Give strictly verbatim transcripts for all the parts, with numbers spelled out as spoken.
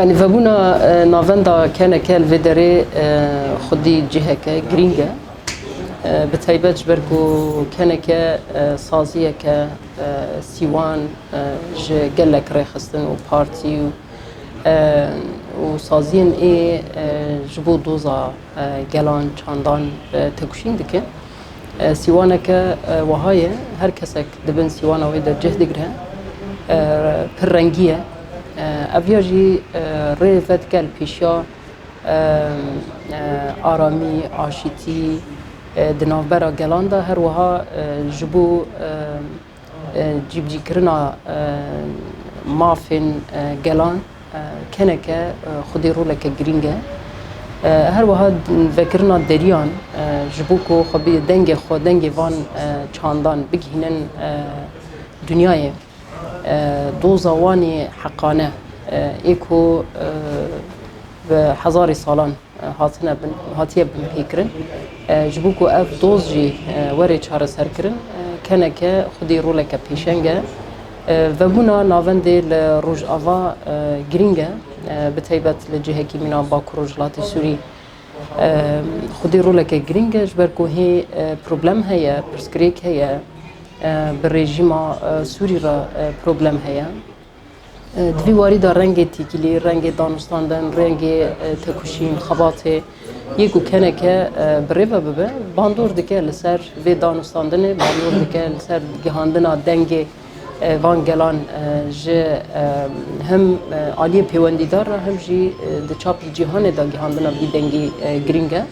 Yanî vebûna e, navenda K N K li vê derê e, xwedî ciheke girîng e. E, bi taybet ji ber ku K N K e, saziyeke e, sîwan e, ji gelek rêxistin û partî û e, û saziyên ê e, ji bo doza e, gelan, çandan e, têkoşîn dike. E, sîwaneke e, wiha ye, her kesek di bin sîwana wê de cih digire. E, pir rengî ye. E, ev ya jî e, rê vedike li pêşiya e, e, aramî, aşîtî e, di navbera gelan de, her wiha e, ji bo e, e, cîbicîkirina e, mafên e, gelan e, K N K e, xwedî roleke girîng e. E, her wiha vekirina deriyan e, ji bo ku xwe bi dengê xwe, dengê van e, çandan bigihînin e, dinyayê. E, doza wan ê heqane e, ê ku e, bi hezarê salan e, hatine bin, hatiye binpêkirin. E, ji bo ku ev doz jî e, were çareserkirin, e, K N K xwedî roleke pêşeng e. E, vebûna navendê li Rojava e, girîng e, e, bi taybet li cihekî mîna Bakur Rojhilatê Sûrî. E, xwedî roleke girîng e, ji ber ku hê e, problem heye, pirsgirêk heye, e, bi rejîma e, Sûrî re e, problem heye. E, di vî warî de rengê têkilî, rengê danûstandin, rengê e, têkoşîn, xebatê yê ku K N K e, bi rê ve bibe, bandor dike li ser vê danûstandinê, bandor dike li ser gihandina dengê e, van gelan e, ji e, hem e, aliyê pêwendîdar re hem jî e, di çapî cîhanê de gihandina vî dengî e, girîng e.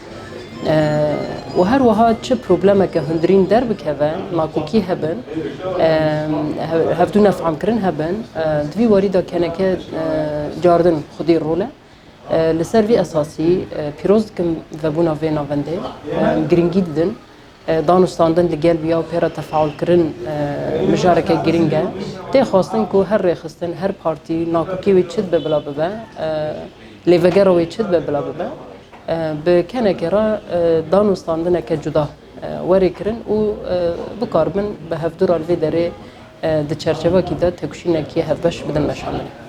E, û her wiha çi problemeke hundirîn derbikeve, nakokî hebin, e, hev- hevdû nefhamkirin hebin, e, di vî warî de K N K e, cardin xwedî rol e. E, li ser vî esasî e, pîroz dikim vebûna vê navendê, e, em girîngî didin. E, danûstandin li gel wî ya û pê re tefaulkirin e, mijareke girîng e. Tê xwestin ku her rêxistin, her partî nakokê wê çi dibe bila bibe, e, lêvegera wê çi dibe bila bibe. E, bi K N K re e, danûstandineke cuda e, were kirin û e, bikaribin bi hevdû re li vê derê e, di çerçevekî de têkoşînekî hevbeş bidin meşandinê.